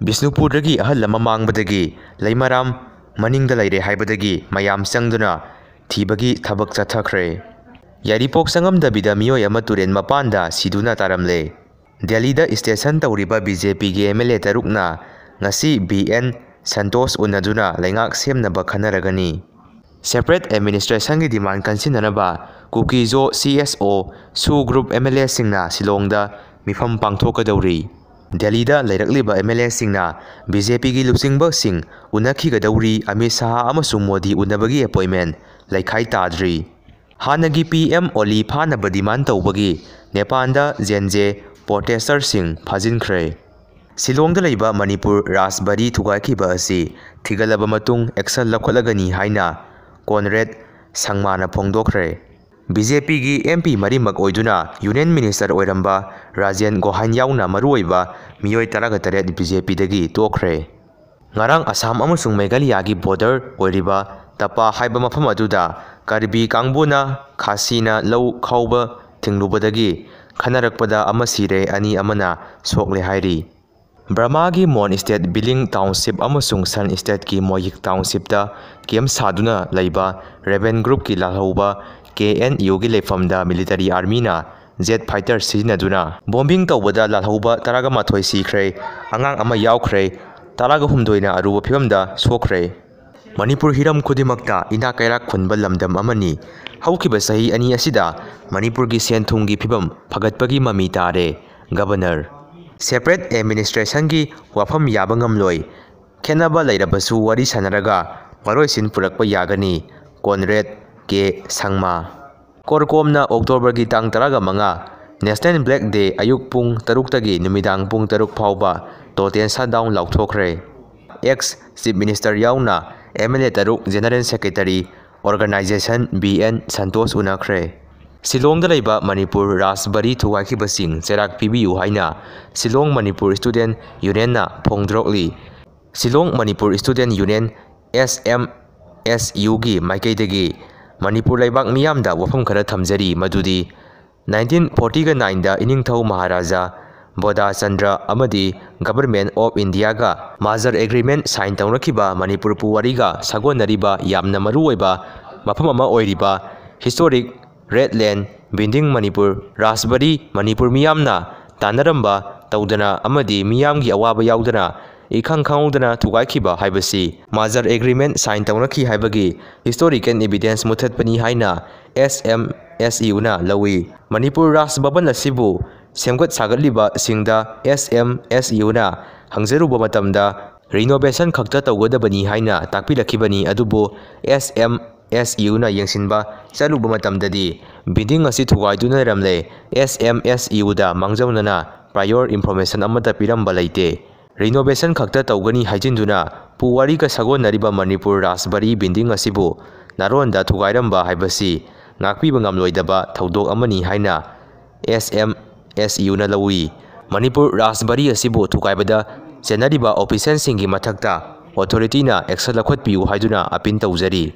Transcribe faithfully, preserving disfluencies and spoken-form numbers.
ꯕꯤꯁꯅꯨꯄꯨꯔꯗꯒꯤ ꯑꯍꯜ ꯑꯃ ꯃꯥꯡꯕꯗꯒꯤ ꯂꯩꯃꯔꯥꯝ ꯃꯅꯤꯡꯗ ꯂꯩꯔꯦ ꯍꯥꯏꯕꯗꯒꯤ ꯃꯌꯥꯝ ꯆꯪꯗꯨꯅ ꯊꯤꯕꯒꯤ ꯊꯕꯛ ꯆꯠꯊꯈ꯭ꯔꯦ꯫ ꯌꯥꯏꯔꯤꯄꯣꯛ ꯆꯪꯉꯝꯗꯕꯤꯗ ꯃꯤꯑꯣꯏ ꯑꯃ ꯇꯨꯔꯦꯟ ꯃꯄꯥꯟꯗ ꯁꯤꯗꯨꯅ ꯇꯥꯔꯝꯂꯦ꯫ ꯗꯦꯜꯂꯤꯗ ꯏꯁꯇꯦꯁꯟ ꯇꯧꯔꯤꯕ ꯕꯤ ꯖꯦ ꯄꯤꯒꯤ ꯑꯦꯝ ꯑꯦꯜ ꯑꯦ ꯇꯔꯨꯛꯅ ꯉꯁꯤ ꯕꯤ ꯑꯦꯟ ꯁꯟꯇꯣꯁ ꯎꯅꯗꯨꯅ ꯂꯩꯉꯥꯛ ꯁꯦꯝꯅꯕ ꯈꯟꯅꯔꯒꯅꯤ꯫ ꯁꯦꯄꯔꯦꯠ ꯑꯦꯗꯃꯤꯅꯤꯁꯇ꯭ꯔꯦꯁꯟꯒꯤ ꯗꯤꯃꯥꯟ ꯀꯟꯁꯤꯟꯅꯅꯕ ꯀꯨꯀꯤꯖꯣ ꯁꯤ ꯑꯦꯁ ꯑꯣ ꯁꯨ ꯒ꯭ꯔꯨꯞ ꯑꯦꯝ ꯑꯦꯜ ꯑꯦꯁꯤꯡꯅ ꯁꯤꯂꯣꯡꯗ ꯃꯤꯐꯝ ꯄꯥꯡꯊꯣꯛꯀꯗꯧꯔꯤ꯫ ꯗꯦꯜꯂꯤꯗ ꯂꯩꯔꯛꯂꯤꯕ ꯑꯦꯝ ꯑꯦꯜ ꯑꯦꯁꯤꯡꯅ ꯕꯤ ꯖꯦ ꯄꯤꯒꯤ ꯂꯨꯆꯤꯡꯕꯁꯤꯡ ꯎꯅꯈꯤꯒꯗꯧꯔꯤ꯫ ꯑꯃꯤꯠ ꯁꯥꯍ ꯑꯃꯁꯨꯡ ꯃꯣꯗꯤ ꯎꯅꯕꯒꯤ ꯑꯦꯄꯣꯏꯟꯃꯦꯟ ꯂꯩꯈꯥꯏ ꯇꯥꯗ꯭ꯔꯤ꯫ ꯍꯥꯟꯅꯒꯤ ꯄꯤ ꯑꯦꯝ ꯑꯣꯂꯤ ꯐꯥꯅꯕ ꯗꯤꯃꯥꯟ ꯇꯧꯕꯒꯤ ꯅꯦꯄꯥꯟꯗ ꯖꯦꯟ ꯖꯦ ꯄ꯭ꯔꯣꯇꯦꯁꯇꯔꯁꯤꯡ ꯐꯥꯖꯤꯟꯈ꯭ꯔꯦ꯫ ꯁꯤꯂꯣꯡꯗ ꯂꯩꯕ ꯃꯅꯤꯄꯨꯔ ꯔꯥꯖꯕꯥꯔꯤ ꯊꯨꯒꯥꯏꯈꯤꯕ ꯑꯁꯤ ꯊꯤꯒꯠꯂꯕ ꯃꯇꯨꯡ ꯑꯦꯛꯁꯟ ꯂꯧꯈꯠꯂꯒꯅꯤ ꯍꯥꯏꯅ ꯀꯣꯟꯔꯦꯗ ꯁꯪꯃꯥꯅ ꯐꯣꯡꯗꯣꯛꯈ꯭ꯔꯦ꯫ ꯕꯤ ꯖꯦ ꯄꯤꯒꯤ ꯑꯦꯝ ꯄꯤ ꯃꯔꯤꯃꯛ ꯑꯣꯏꯗꯨꯅ ꯌꯨꯅꯤꯌꯟ ꯃꯤꯅꯤꯁꯇꯔ ꯑꯣꯏꯔꯝꯕ ꯔꯥꯖꯦꯟ ꯒꯣꯍꯥꯏꯟ ꯌꯥꯎꯅ ꯃꯔꯨꯑꯣꯏꯕ ꯃꯤꯑꯣꯏ ꯇꯔꯥꯒ ꯇꯔꯦꯠ ꯕꯤ ꯖꯦ ꯄꯤꯗꯒꯤ ꯇꯣꯛꯈ꯭ꯔꯦ꯫ ꯉꯔꯥꯡ ꯑꯁꯥꯝ ꯑꯃꯁꯨꯡ ꯃꯦꯘꯥꯂꯌꯥꯒꯤ ꯕꯣꯔꯗꯔ ꯑꯣꯏꯔꯤꯕ ꯇꯄꯥ ꯍꯥꯏꯕ ꯃꯐꯝ ꯑꯗꯨꯗ ꯀꯥꯔꯕꯤ ꯀꯥꯡꯕꯨꯅ ꯈꯥꯁꯤꯅ ꯂꯧ ꯈꯥꯎꯕ ꯊꯤꯡꯂꯨꯕꯗꯒꯤ ꯈꯠꯅꯔꯛꯄꯗ ꯑꯃ ꯁꯤꯔꯦ, ꯑꯅꯤ ꯑꯃꯅ ꯁꯣꯛꯂꯦ ꯍꯥꯏꯔꯤ꯫ ꯕꯔꯃꯥꯒꯤ ꯃꯣꯟ ꯏꯁꯇꯦꯠ ꯕꯤꯂꯤꯡ ꯇꯥꯎꯟꯁꯤꯞ ꯑꯃꯁꯨꯡ ꯁꯟ ꯏꯁꯇꯦꯠꯀꯤ ꯃꯣꯌꯤꯛ ꯇꯥꯎꯟꯁꯤꯞꯇ ꯀꯦꯝꯞ ꯁꯥꯗꯨꯅ ꯂꯩꯕ ꯔꯦꯕꯦꯟ ꯒ꯭ꯔꯨꯞꯀꯤ ꯂꯥꯜꯍꯧꯕ ꯀꯦ ꯑꯦꯟ ꯌꯨꯒꯤ ꯂꯩꯐꯝꯗ ꯃꯤꯂꯤꯇꯔꯤ ꯑꯥꯔꯃꯤꯅ ꯖꯦꯠ ꯐꯥꯏꯇꯔ ꯁꯤꯖꯤꯟꯅꯗꯨꯅ ꯕꯣꯝꯕꯤꯡ ꯇꯧꯕꯗ ꯂꯥꯜꯍꯧꯕ ꯇꯔꯥꯒ ꯃꯥꯊꯣꯏ ꯁꯤꯈ꯭ꯔꯦ, ꯑꯉꯥꯡ ꯑꯃ ꯌꯥꯎꯈ꯭ꯔꯦ, ꯇꯔꯥꯒ ꯍꯨꯝꯗꯣꯏꯅ ꯑꯔꯨꯕ ꯐꯤꯕꯝꯗ ꯁꯣꯛꯈ꯭ꯔꯦ꯫ ꯃꯅꯤꯄꯨꯔ ꯍꯤꯔꯝ ꯈꯨꯗꯤꯡꯃꯛꯇ ꯏꯅꯥꯛ ꯀꯩꯔꯥꯛ ꯈꯨꯟꯕ ꯂꯝꯗꯝ ꯑꯃꯅꯤ꯫ ꯍꯧꯈꯤꯕ ꯆꯍꯤ ꯑꯅꯤ ꯑꯁꯤꯗ ꯃꯅꯤꯄꯨꯔꯒꯤ ꯁꯦꯟ ꯊꯨꯝꯒꯤ ꯐꯤꯕꯝ ꯐꯒꯠꯄꯒꯤ ꯃꯃꯤ ꯇꯥꯔꯦ꯫ ꯒꯕꯔꯅꯔ꯫ ꯁꯦꯄꯔꯦꯠ ꯑꯦꯗꯃꯤꯅꯤꯁꯇ꯭ꯔꯦꯁꯟꯒꯤ ꯋꯥꯐꯝ ꯌꯥꯕ ꯉꯝꯂꯣꯏ꯫ ꯈꯦꯠꯅꯕ ꯂꯩꯔꯕꯁꯨ ꯋꯥꯔꯤ ꯁꯥꯟꯅꯔꯒ ꯋꯥꯔꯣꯏꯁꯤꯟ ꯄꯨꯔꯛꯄ ꯌꯥꯒꯅꯤ꯫ ꯀꯣꯟꯔꯦꯗ ꯀꯦ ꯁꯪꯃꯥ꯫ ꯀꯣꯔꯀꯣꯝꯅ ꯑꯣꯛꯇꯣꯕꯔꯒꯤ ꯇꯥꯡ ꯇꯔꯥꯒ ꯃꯉꯥ, ꯅꯦꯁꯅꯦꯜ ꯕ꯭ꯂꯦꯛ ꯗꯦ, ꯑꯌꯨꯛ ꯄꯨꯡ ꯇꯔꯨꯛꯇꯒꯤ ꯅꯨꯃꯤꯗꯥꯡ ꯄꯨꯡ ꯇꯔꯨꯛ ꯐꯥꯎꯕ ꯇꯣꯇꯦꯜ ꯁꯠꯗꯥꯎꯟ ꯂꯥꯎꯊꯣꯛꯈ꯭ꯔꯦ꯫ ꯑꯦꯛꯁ ꯆꯤꯐ ꯃꯤꯅꯤꯁꯇꯔ ꯌꯥꯎꯅ ꯑꯦꯝ ꯑꯦꯜ ꯑꯦ ꯇꯔꯨꯛ, general secretary, organisation B N Santosh ꯎꯅꯈ꯭ꯔꯦ꯫ ꯁꯤꯂꯣꯡꯗ ꯂꯩꯕ ꯃꯅꯤꯄꯨꯔ ꯔꯥꯖꯕꯥꯔꯤ ꯊꯨꯒꯥꯏꯈꯤꯕꯁꯤꯡ ꯆꯩꯔꯥꯛ ꯄꯤꯕꯤꯌꯨ ꯍꯥꯏꯅ ꯁꯤꯂꯣꯡ ꯃꯅꯤꯄꯨꯔ ꯁ꯭ꯇꯨꯗꯦꯟꯠ ꯌꯨꯅꯤꯌꯟꯅ ꯐꯣꯡꯗꯣꯔꯛꯂꯤ꯫ Shillong Manipur student union, S M S ꯌꯨꯒꯤ ꯃꯥꯏꯀꯩꯗꯒꯤ ꯃꯅꯤꯄꯨꯔ ꯂꯩꯕꯥꯛ ꯃꯤꯌꯥꯝꯗ ꯋꯥꯐꯝ ꯈꯔ ꯊꯝꯖꯔꯤ, ꯃꯗꯨꯗꯤ ꯅꯥꯏꯟꯇꯤꯟ ꯐꯣꯔꯇꯤꯒ ꯅꯥꯏꯟꯗ ꯏꯅꯤꯡꯊꯧ ꯃꯍꯥꯔꯥꯖꯥ ꯕꯣꯙꯥ ꯆꯟꯗ꯭ꯔ ꯑꯃꯗꯤ Government of Indiaꯒ merger agreement sign ꯇꯧꯅꯈꯤꯕ Manipur ꯄꯨꯋꯥꯔꯤꯒ ꯁꯥꯒꯣꯟꯅꯔꯤꯕ ꯌꯥꯝꯅ ꯃꯔꯨꯑꯣꯏꯕ ꯃꯐꯝ ꯑꯃ ꯑꯣꯏꯔꯤꯕ historic Red Land building Manipur ꯔꯥꯖꯕꯔꯤ Manipur ꯃꯤꯌꯥꯝꯅ ꯇꯥꯟꯅꯔꯝꯕ ꯇꯧꯗꯅ ꯑꯃꯗꯤ ꯃꯤꯌꯥꯝꯒꯤ ꯑꯋꯥꯕ ꯌꯥꯎꯗꯅ ꯏꯈꯪ ꯈꯪꯍꯧꯗꯅ ꯊꯨꯒꯥꯏꯈꯤꯕ ꯍꯥꯏꯕꯁꯤ merger agreement sign ꯇꯧꯅꯈꯤ ꯍꯥꯏꯕꯒꯤ historical evidence ꯃꯨꯠꯊꯠꯄꯅꯤ ꯍꯥꯏꯅ S M S Uꯅ ꯂꯧꯏ꯫ ꯃꯅꯤꯄꯨꯔ ꯔꯥꯖ ꯚꯕꯟ ꯑꯁꯤꯕꯨ ꯁꯦꯝꯒꯠ ꯁꯥꯒꯠꯂꯤꯕꯁꯤꯡꯗ S M S Uꯅ ꯍꯪꯖꯔꯨꯕ ꯃꯇꯝꯗ renovation ꯈꯛꯇ ꯇꯧꯒꯗꯕꯅꯤ ꯍꯥꯏꯅ ꯇꯥꯛꯄꯤꯔꯛꯈꯤꯕꯅꯤ꯫ ꯑꯗꯨꯕꯨ S M S Uꯅ ꯌꯦꯡꯁꯤꯟꯕ ꯆꯠꯂꯨꯕ ꯃꯇꯝꯗꯗꯤ building ꯑꯁꯤ ꯊꯨꯒꯥꯏꯗꯨꯅ ꯂꯩꯔꯝꯂꯦ꯫ S M S Uꯗ ꯃꯥꯡꯖꯧꯅꯅ prior information ꯑꯃꯠꯇ ꯄꯤꯔꯝꯕ ꯂꯩꯇꯦ꯫ Renovation ꯈꯛꯇ ꯇꯧꯒꯅꯤ ꯍꯥꯏꯖꯤꯟꯗꯨꯅ ꯄꯨꯋꯥꯔꯤꯒ ꯁꯥꯒꯣꯟꯅꯔꯤꯕ ꯃꯅꯤꯄꯨꯔ ꯔꯥꯖꯕꯔꯤ building ꯑꯁꯤꯕꯨ ꯅꯥꯔꯣꯟꯗ ꯊꯨꯒꯥꯏꯔꯝꯕ ꯍꯥꯏꯕꯁꯤ ꯉꯥꯛꯄꯤꯕ ꯉꯝꯂꯣꯏꯗꯕ ꯊꯧꯗꯣꯛ ꯑꯃꯅꯤ ꯍꯥꯏꯅ S M S Uꯅ ꯂꯧꯏ꯫ ꯃꯅꯤꯄꯨꯔ ꯔꯥꯖꯕꯔꯤ ꯑꯁꯤꯕꯨ ꯊꯨꯒꯥꯏꯕꯗ ꯆꯦꯟꯅꯔꯤꯕ officialꯁꯤꯡꯒꯤ ꯃꯊꯛꯇ authorityꯅ action ꯂꯧꯈꯠꯄꯤꯌꯨ ꯍꯥꯏꯗꯨꯅ appeal ꯇꯧꯖꯔꯤ꯫